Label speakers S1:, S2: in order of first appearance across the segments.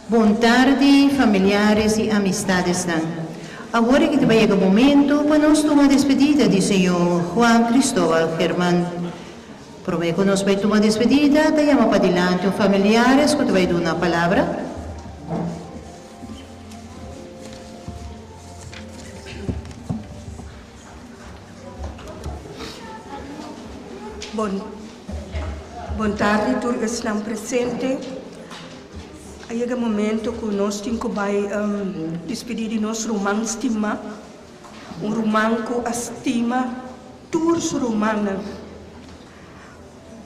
S1: Bon tardi familiares y amistadesnan. Awor aki ta bay yega momento pa nos tuma despedida di señor Juan Cristobal German. Prome cu nos bay tuma despedida ta yama padilanti un familiares cu ta bay duna palabra.
S2: Bon bon tardi tur esnan presente. A yega e momento ku nos tin ku bai dispidí di nos ruman stimá, un ruman ku a stima tur su rumannan.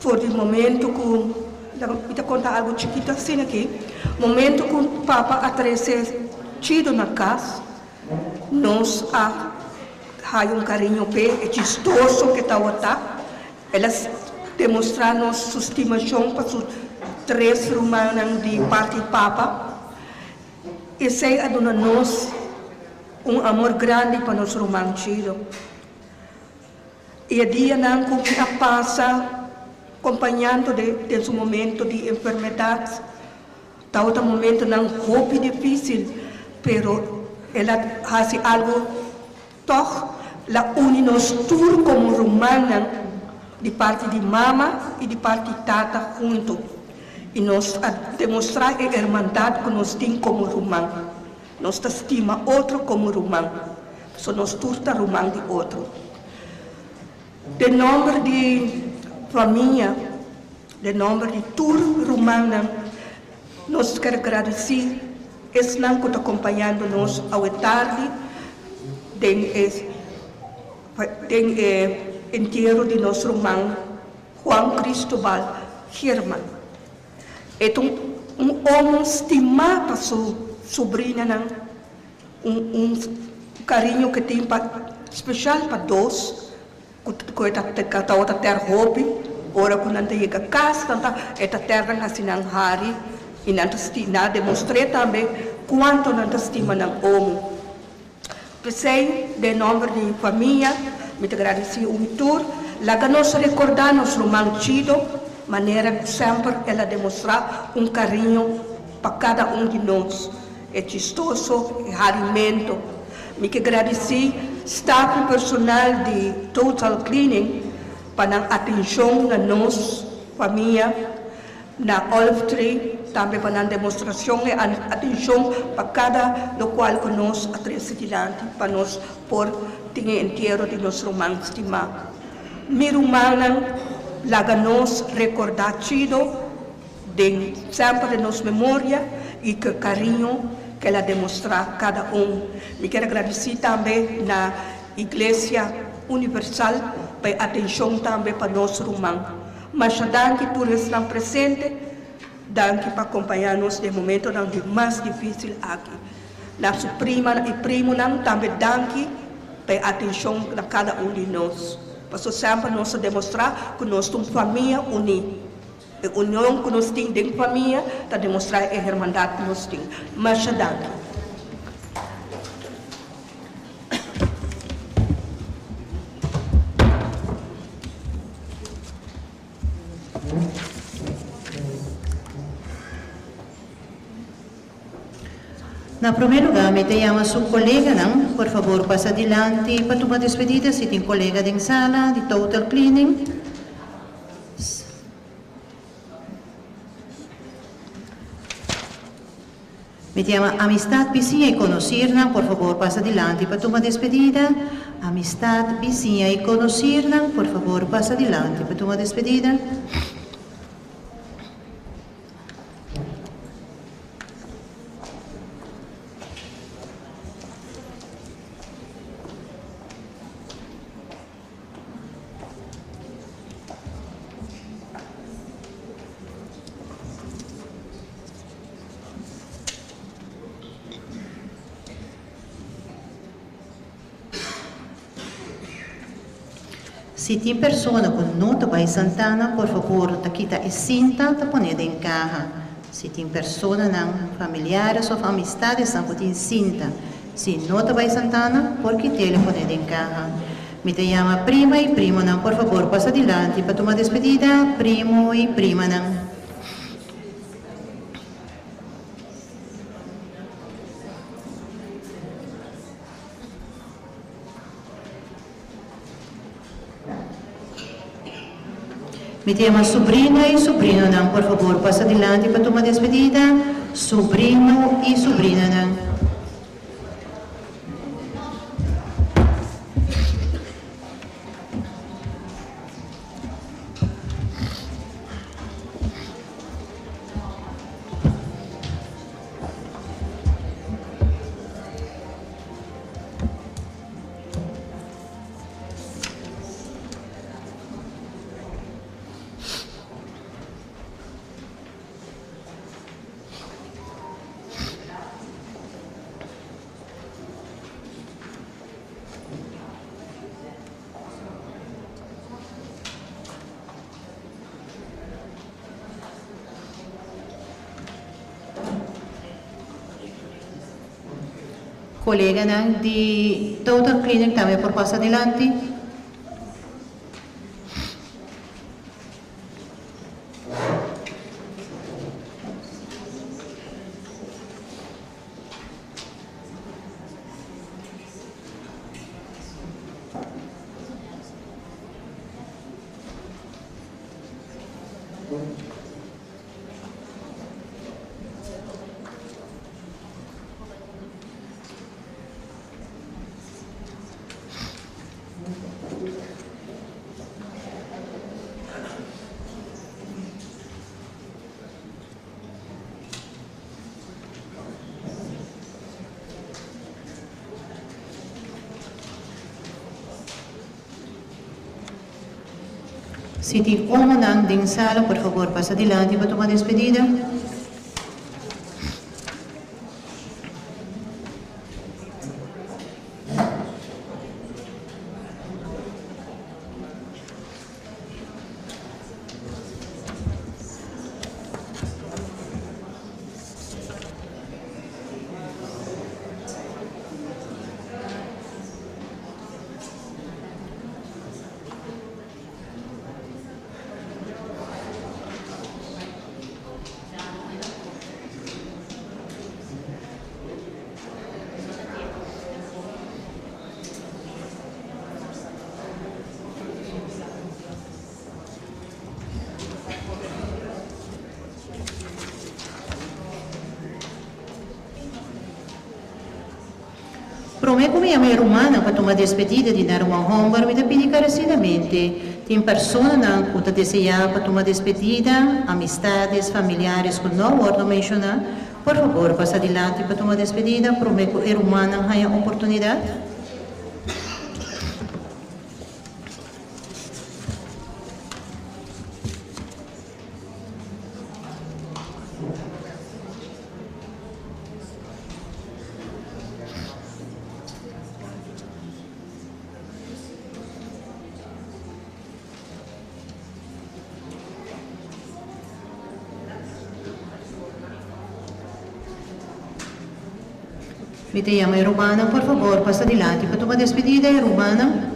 S2: For di momento ku, mi ta konta algu chikitu asina aki, momento ku papa a trese Chido na kas, Nos a haya un cariño p'e, e chistoso ke tawata. El a demostra nos su stimacion pa su tres rumannan di parti papa. Esey a duna nos un amor grandi pa nos ruman Chido. E dianan ku mi a pasa kompañando den su momento di enfermedat tabata momentonan hopi difísil, pero el a hasi algu tòg, el a uni nos tur komo rumannan di parti di mama i di parti tata huntu, i nos a demostrá e hermandat ku nos tin komo ruman. Nos ta stima otro komo ruman, pasobra nos tur ta ruman di otro. Den nòmber di famia, den nòmber di tur rumannan, nos ker gradisí esnan ku ta kompañando nos awe tardi den e den e entiero di nos ruman Juan Cristobal German. E ta un omo stimá pa su subrinanan, un un kariño ke tin pa speshal pa dos ku ku e ta tabata ter hopi, ora ku nan ta yega kas nan ta e ta ter nan hasi nan hari i nan ta nan a demostr'é tambe kuantu nan ta stima nan omo. P'esei, den nòmber di famia, mi ta gradisí un i tur. Laga nos rekordá nos ruman Chido, manera ku semper el a demostrá un kariño pa kada un di nos, e chistoso, e harimento. Mi ke gradisí staf i personal di Total Cleaning pa nan atenshon na nos famia. Na Olive Tree tambe pa nan demostracion e atencion pa cada locual cu nos a trece dilanti pa nos por tin e entiero di nos ruman stima. Mi rumannan, laga nos recorda Chido den semper den nos memoria y cu e cariño cu el a demostra cada un. Mi kier a gradici tambe na Iglesia Universal pa e atencion tambe pa nos ruman. Masha danki tur esnan presente, danki pa kompañá nos den momentonan di mas difísil aki. Na su primanan i primonan tambe danki pa e atenshon na kada un di nos. Pasobra semper nos ta demostrá ku nos ta un famia uní. E union ku nos tin den famia ta demostrá e hermandat ku nos tin. Masha danki.
S1: Na promé lugá mi ta yama su koleganan, por fabor pasa dilanti pa tuma despedida si tin kolega den sala di Total Cleaning. Mi ta yama Amistad, bisiña y conocirnan, por favor pasa dilanti pa tuma despedida. Amistad, bisiña y conocirnan, por favor pasa dilanti pa tuma despedida. Si tin persona ku no ta bai Santana, por fabor ta kita e sinta ta pone den kaha. Si tin personanan, familiares of amistadesnan ku tin sinta, si no ta bai Santana, por kit'el i pone den kaha. Mi ta yama prima i primonan, por fabor pasa dilanti pa tuma despedida, primo i primanan. Mi ta yama sobrina y sobrinonan, por fabor, pasa dilanti pa tuma despedida. Sobrino y sobrinanan. Coleganan di Total Clinic tambe por pasa dilanti. Si tin omonan den sala, por fabor, pasa dilanti pa tuma despedida. Prome cu mi yama e rumannan pa tuma despedida di nan ruman homber, mi ta pidi carecidamente, tin personanan cu ta desea pa tuma despedida, amistades, familiares cu no a wordo menciona, por fabor pasa dilanti pa tuma despedida prome cu e rumannan haya oportunidad. Mi ta yama e rumannan, por fabor, pasa dilanti pa tuma despedida, e rumannan.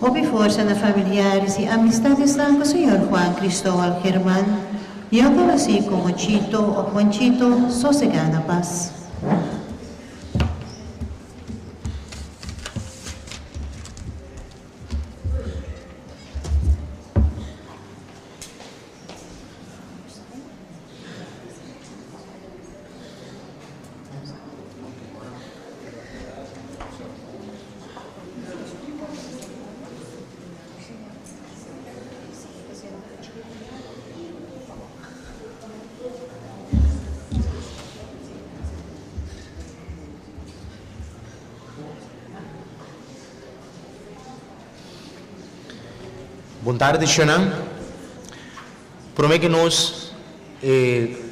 S1: Hopi forsa na familiares y amistadesnan cu Señor Juan Cristobal German, mihor conoci como Chito of Juanchito, sosega na paz.
S3: Bon tardi shonnan. Prome ku nos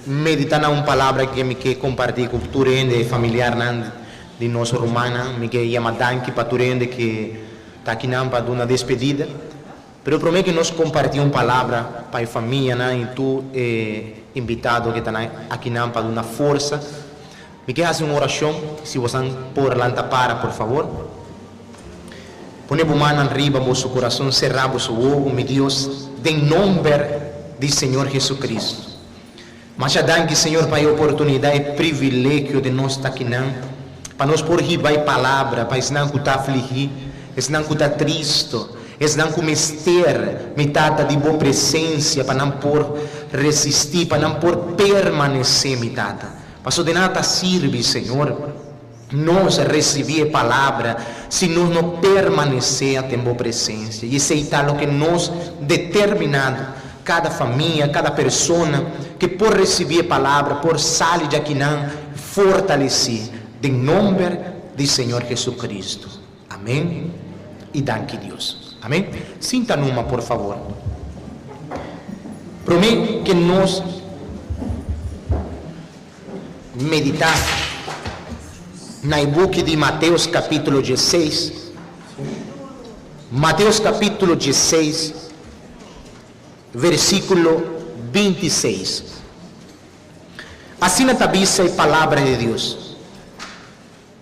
S3: medita na un palabra ke mi ke komparti ku tur hende, familiarnan di nos rumannan. Mi ke yama danki pa tur hende ke ta akinan pa duna despedida. Pero prome ku nos komparti un palabra pa e famianan i tur e invitado ke ta akinan pa duna forsa, mi ke hasi un orashon, si bosan por lanta para por fabor. Pone bo mannan riba boso kurason, será boso wowo, mi Dios, den nomber di Señor Jesucristo. Masha danki, Señor, pa e oportunidad, e privilegio di nos ta akinan, pa nos por hiba e palabra pa esnan ku ta afligí, esnan ku ta tristo, esnan ku mester, mi Tata, di bo presensia pa nan por resistí, pa nan por permanesé, mi Tata. Pasobra de nada ta sirbi, Señor. Nos recibi e palabra si nos no permanece aten bo presencia. Y esey ta loke nos determinado, cada famia, cada persona ke por recibi e palabra por sali djakinan fortaleci den nomber di Señor Jesucristo. Amen y danki Dios. Amen. Sinta numa por favor. Prome ke nos Meditá na e buki di Mateus kapítulo diesseis. Mateus kapítulo diesseis, versíkulo bintiseis. Asina ta bisa e Palabra di Dios,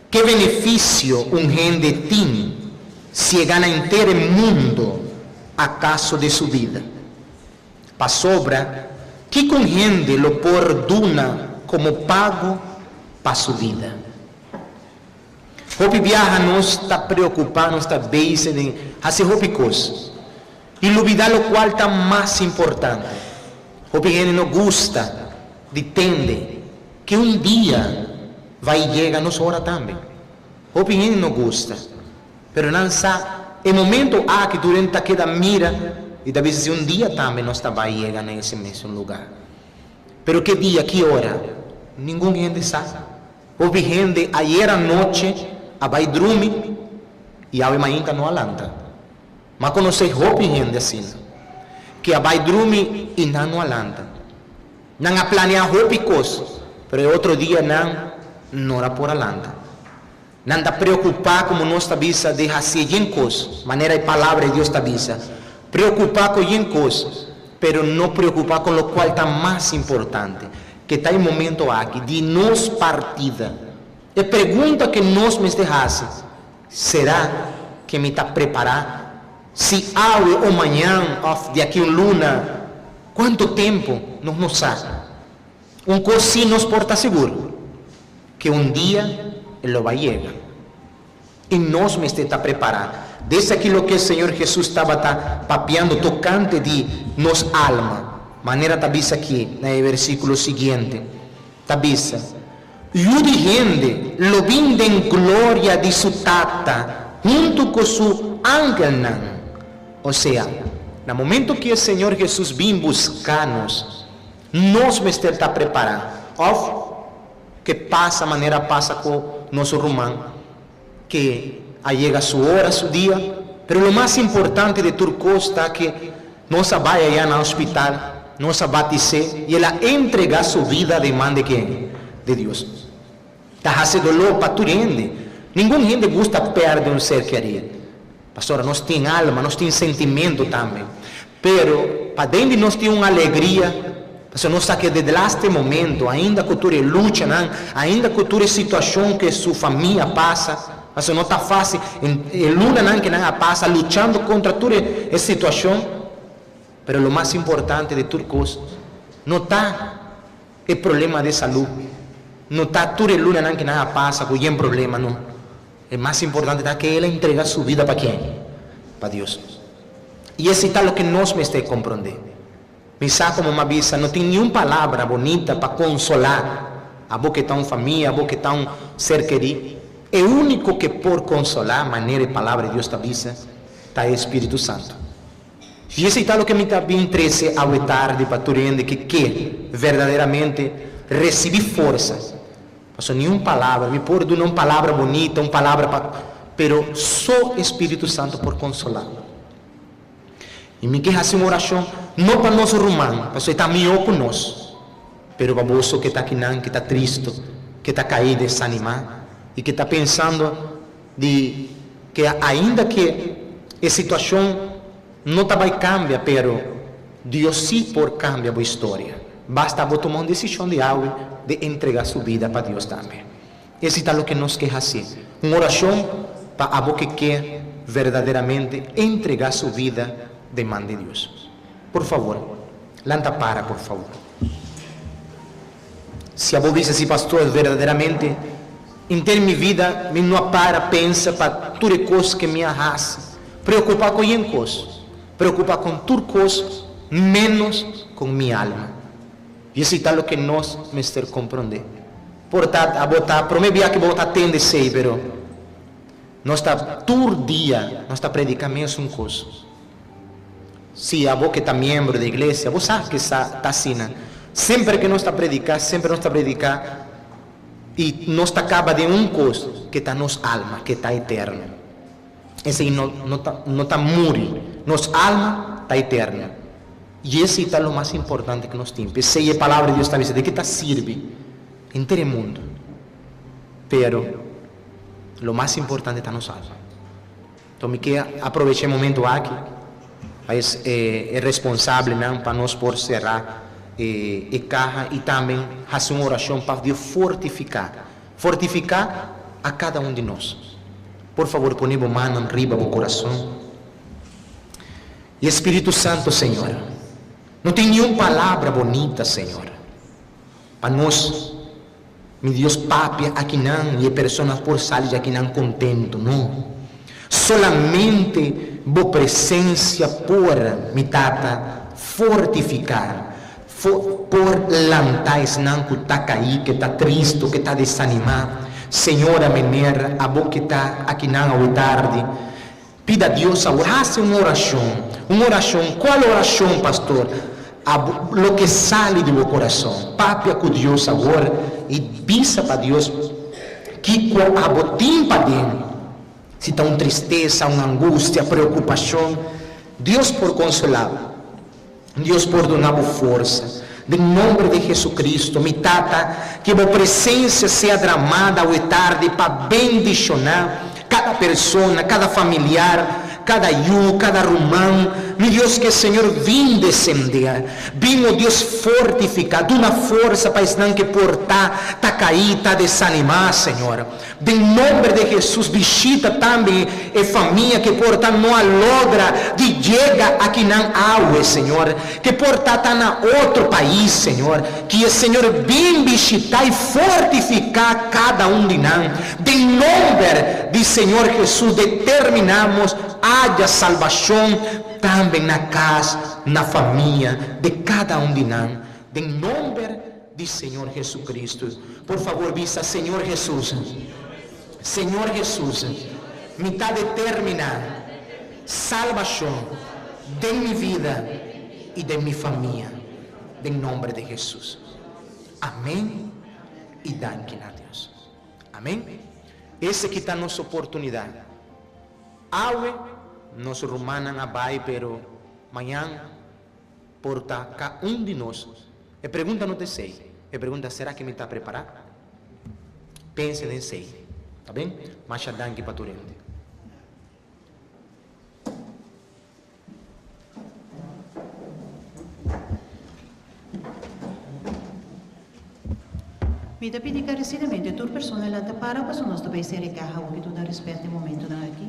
S3: Ke benefisio un hende tin si e gana henter e mundo akaso di su bida? Pasobra, kiko un hende lo por duna komo pago pa su bida? Hopi biaha nos ta preokupá, nos ta bezig den hasi hopi kos i lubidá lokual ta mas importante. Hopi hende no gusta di tende ke un dia bai yega nos ora tambe. Hopi hende no gusta. Pero nan sa e momento aki tur hende ta keda mira y ta bisa si un dia tambe nos ta bay yega na ese mesun lugar. Pero ke dia, ki ora? Ningun hende sa. Hopi hende ayer anoche a bay drumi y awe mainta no a lanta. M'a conoce hopi hende asina, ke a bay drumi y nan no a lanta. Nan a planea hopi cos, pero e otro dia nan no a por a lanta. Nan ta preokupá komo nos ta bisa di hasié yen kos, manera e Palabra di Dios ta bisa. Preokupá ku yen kos, pero no preokupá ku lokual ta mas importante, ke ta e momento aki di nos partida. E pregunta ke nos mester hasi, Será ke mi ta prepará? Si awe o mañan òf di aki un luna, kuantu tempu? Nos no sa. Un kos sí nos por ta sigur, ke un dia e lo bai yega. I nos mester ta prepará. Des aki loke Señor Hesus tabata papiando tokante di nos alma, manera ta bisa aki na e versíkulo siguiente. Ta bisa, Yu di hende lo bin den gloria di su Tata huntu ku su angelnan. Osea, na momento ku e Señor Hesus bin buska nos, Nos mester ta prepará. Òf ke pasa manera a pasa ku nos ruman ke a yega su ora, su dia. Pero lo mas importante di tur kos ta ke nos a bai ayá na hospital, nos a batis'é i el a entregá su vida den man di ken? Di Dios. Ta hasi doló pa tur hende. Ningun hende gusta pèrdè un ser kerí. Pasobra nos tin alma, nos tin sentimentu tambe. Pero paden di nos tin un alegria, pasobra nos sa ke de laste momento, ainda ku tur e luchanan, ainda ku tur e situashon ke su famia pasa, Pasobra no ta fásil. E lunanan ku nan a pasa luchando kontra tur e situashon. Pero lo mas importante di tur kos no ta e problema di salú, no ta tur e lunanan ku nan a pasa ku yen problema, no. E mas importante ta ku el a entrega su bida pa ken? Pa Dios. I esei ta loke nos mester komprondé. Mi sa komo mi a bisa, no tin niun palabra bonita pa konsolá abo ke ta un famia, abo ke ta un ser kerí. E úniko ke por konsolá, manera e Palabra di Dios ta bisa, ta e Spiritu Santu. I esei ta loke mi ta bin trese awe tardi pa tur hende ke ke verdaderamente risibí forsa. Pasobra niun palabra, mi por duna un palabra bonita, un palabra pa, pero so e Spiritu Santu por konsolá. I mi ke hasi un orashon, no pa nos ruman, pasobra e ta mihó ku nos, pero pa boso ke ta akinan, ke ta tristu, ke ta kaí desanimá i ke ta pensando di ke ainda ke e situashon no ta bai kambia, pero Dios sí por kambia bo historia. Basta bo tuma un desishon di awe di entrega su bida pa Dios tambe. Esei ta loke nos ke hasi, un orashon pa abo ke ke verdaderamente entrega su bida den man di Dios. Por favor, lanta para por favor. Si abo bisa si pastor verdaderamente inter mi vida mi no a para pensa pa tur e kos ke mi a hasi, preokupa ku yen kos, preokupa kon tur kos menos kon mi alma. I esei ta loke nos mester komprondé. Por ta abo ta promé bia ke bo ta tende esei, pero nos ta tur dia nos ta prediká mesun kos. Si abo ke ta miembro di iglesia, bo sa ke sa ta asina. Semper ke nos ta prediká, semper nos ta prediká i nos ta kaba den un kos ke ta nos alma, ke ta eterno. Esei no no ta no ta muri. Nos alma ta eterno. I esei ta lo mas importante ku nos tin. P'esei e Palabra di Dios ta bisa di ke ta sirbi henter e mundu, pero lo mas importante ta nos alma. Enton mi ke aprovecha e momento aki pa es e responsablenan pa nos por sera e kaha i tambe hasi un orashon pa Dios fortifiká, fortifiká a kada un di nos. Por fabor pone bo mannan riba bo kurason. I e Spiritu Santo Señor, no tin niun palabra bonita Señor pa nos. Mi Dios papia akinan i e persona por sali di akinan kontentu. No. Solamente Bo presensia por, mi Tata, fortifiká, por lantá esnan ku ta kaí, ke ta tristu, ke ta desanimá. Señora, mener, abo ke ta akinan awe tardi, Pida Dios awor, hasi un orashon. Un orashon, kual orashon, pastor? Abo, loke sali di bo kurason. Papia ku Dios awor i bisa pa Dios kiko abo tin paden. Si ta un tristesa, un angustia, preokupashon, Dios por konsolá bo. Dios por duna bo forsa. Den nomber di Jesucristo, mi Tata, ke bo presencia sea dramada awe tardi pa bendiciona cada persona, cada familiar, cada yu, cada ruman. Mi Dios, ke Señor bin descende. Bin, o Dios, fortifica, duna forsa pa esnan ke por ta ta caí, ta desanima, Señor. Den nomber de Jesus bishita tambe e famia ke por ta no a logra di yega akinan awe, Señor, ke por ta ta na otro pais, Señor, ki e Señor bin bishita i fortifica kada un di nan. Den nomber di Señor Jesus determinamos haya salbacion tambe na kas, na famia de kada un di nan. Den nomber di Señor Jesucristo. Por favor bisa, Señor Jesus, Señor Jesus, mi ta determina salbacion den mi vida y den mi famia, den nomber di Jesus. Amen y danki na Dios. Amen. Esaki ta nos oportunidad. Awe nos rumannan a bay pero mañan Por ta ka un di nos. E pregunta no ta esei. E pregunta sera ke mi ta prepará? Pensa den esei. Ta ben? Masha danki pa tur hende.
S1: Mi ta pidi enkaresidamente tur persona lanta para paso nos ta bai sera e kaha awor ki duna respet na e momentonan aki.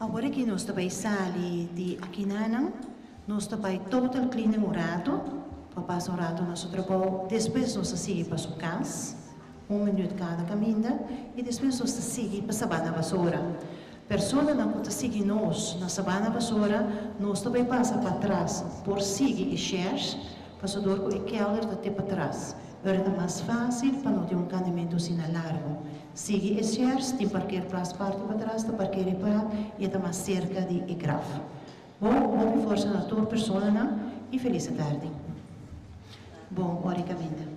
S1: Awor aki nos ta bai sali di akinanan, nos ta bai Total Cleaning un rato, pa pasa un rato na su trabou, despues nos ta sigui pa su kas, un minuut kada kaminda, i despues nos ta sigui pa Sabana Basora. Personanan ku ta sigui nos na Sabana Basora, nos ta bai pasa patras por sigui e shèrs, pasobra dor ku e kèlder ta te patras. Ora ta mas fásil pa no tin un kanamentu asina largu. Sigui e shèrs, tin parkeerplaats parti patras, ta parkeer e pa i e ta mas serka di e graf. Bon, hopi forsa na tur personanan i felis atardi. Bon ora i kaminda.